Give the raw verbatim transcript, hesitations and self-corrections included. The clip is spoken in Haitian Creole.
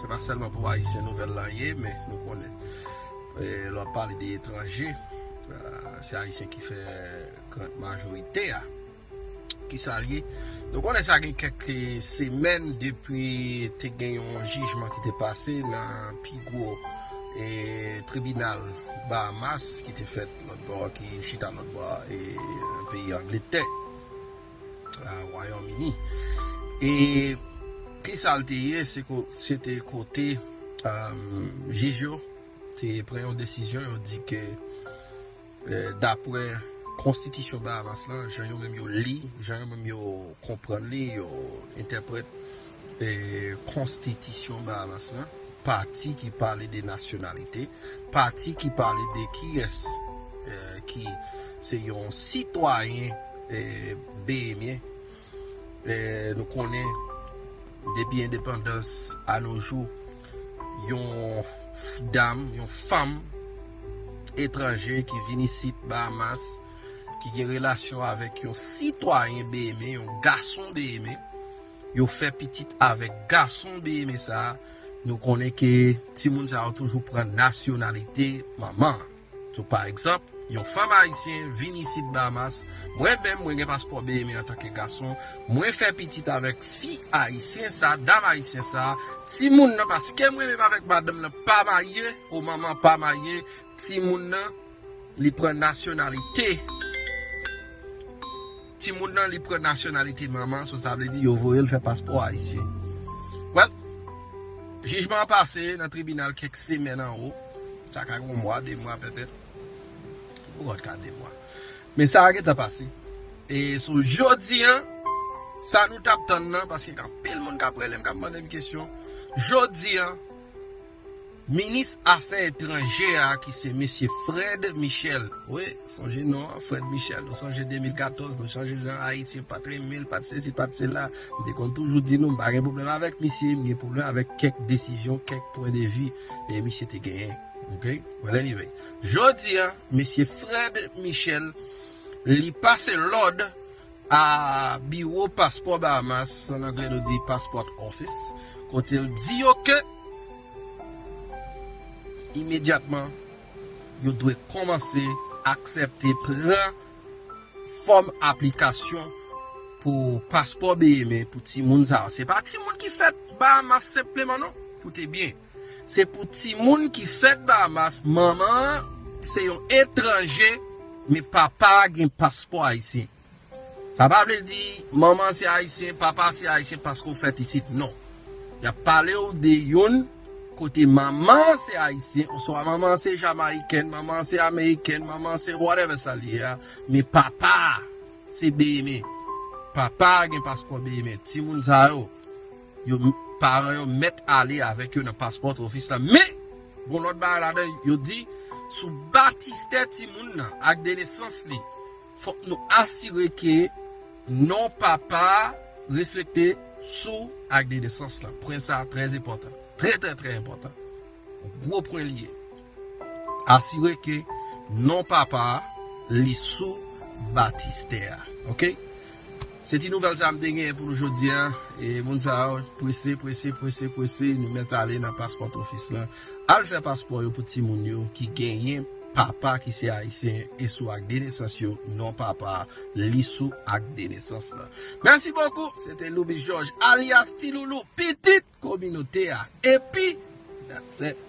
Se pa sèlman pou Ayisyen nouvèl lan ye, men nou konnen, e, lè w ap pale de etranje, a, se Ayisyen ki fè gran majorite a. Kisa l ye? Nou konnen sa gen kèk, e, semèn depi te gen yon jijman ki te pase nan pi gwo, e, tribinal Bahamas ki te fèt lòt bò, ki chita lòt bò, e, nan peyi Angletè, a, Wayòm Ini. E kisa l te ye? Se ko-, se te kote, um, jij yo te pran yon desizyon, yo di ke, e, daprè konstitisyon Bahamas lan, jan yo menm yo li, jan yo menm yo konprann li, yo entèprèt, e, konstitisyon Bahamas lan, pati ki pale de nasyonalite, pati ki pale de kiyès, e, ki se yon sitwayen, e, behemyen. E, nou konnen, depi endepandans a no jou, yon f-, dam, yon fanm etranje ki vin isit Bahamas, ki gen relasyon avèk yon sitwayen behemyen, yon gason behemyen, yo fè pitit avèk gason behemyen sa a, nou konnen ke timoun sa yo toujou pran nasyonalite manman an. So, pa egzanp, yon fanm ayisyen vin isit Bahamas, mwen menm, mwen gen paspò behemyen antanke gason, mwen fè pitit avèk fi ayisyen sa, dam ayisyen sa, timoun nan, paske mwen menm avèk madanm nan pa marye, o manman pa marye, timoun nan, li pran nasyonalite. Timoun nan, li pran nasyonalite manman, so sa vle di yo voye l fè paspò ayisyen. Well, jijman an pase nan tribinal kèk semèn anwo. Sa ka gen yon mwa, de mwa petèt. Ou konn ka de mwa. Men sa a gentan pase. E sou jodi a, sa nou t ap tann nan, paske gen anpil moun k ap rele m, k ap mande m kesyon. Jodi a, minis afè etranje a, ki se mesye Fred Michel. Wi, sonje non an, Fred Michel. Nou sonje de mil katòz, nou sonje jan Ayisyen pa t renmen l, pa t sesi, pa t sela. M te konn toujou di nou, m pa gen pwoblèm avèk misye, m gen pwoblèm avèk kèk desizyon, kèk pwen de vi, e misye te genyen. Ok? Well, anyway. Jodi a, mesye Fred Michel, li pase lòd a biwo paspò Bahamas, an anglè nou di Passport Office, kote l di yo ke imedyatman, yo dwe kòmanse aksepte pran fòm aplikasyon pou paspò behemyen pou timoun sa yo. Se pa timoun ki fèt Bahamas senpleman, non. Koute byen. Se pou timoun ki fèt Bahamas, manman an se yon etranje, men papa a gen paspò ayisyen. Sa pa vle di manman se ayisyen, papa se ayisyen paske w fèt isit. Non. Y ap pale w de youn kote manman se ayisyen, oswa manman se jamayikèn, manman se amerikèn, manman se whatever sa l ye a, men papa a se behemyen. Papa a gen paspò behemyen. Timoun sa yo, yo, paran yo mèt ale avèk yo nan paspò ofis la. Men, gon lòt bagay ladan, yo di, sou batistè timoun nan, ak de nesans li, fòk nou asire ke non papa a reflekte sou ak de nesans lan. Pwen sa a trè enpòtan. Trè, trè, trè enpòtan. Yon gwo pwen li ye. Asire ke non papa a, li sou batistè a. Ok? Se ti nouvèl sa a m te genyen pou nou jodi a. E moun sa yo prese, prese, prese, prese, nou mèt ale nan paspò ofis lan. Al fè paspò yo pou timoun yo ki genyen papa ki se ayisyen e sou ak de nesans yo, non papa a, li sou ak de nesans lan. Mèsi bokou. Se te Loubi Jòj, alyas Ti Loulou, pitit kominote a. Epi, that's it.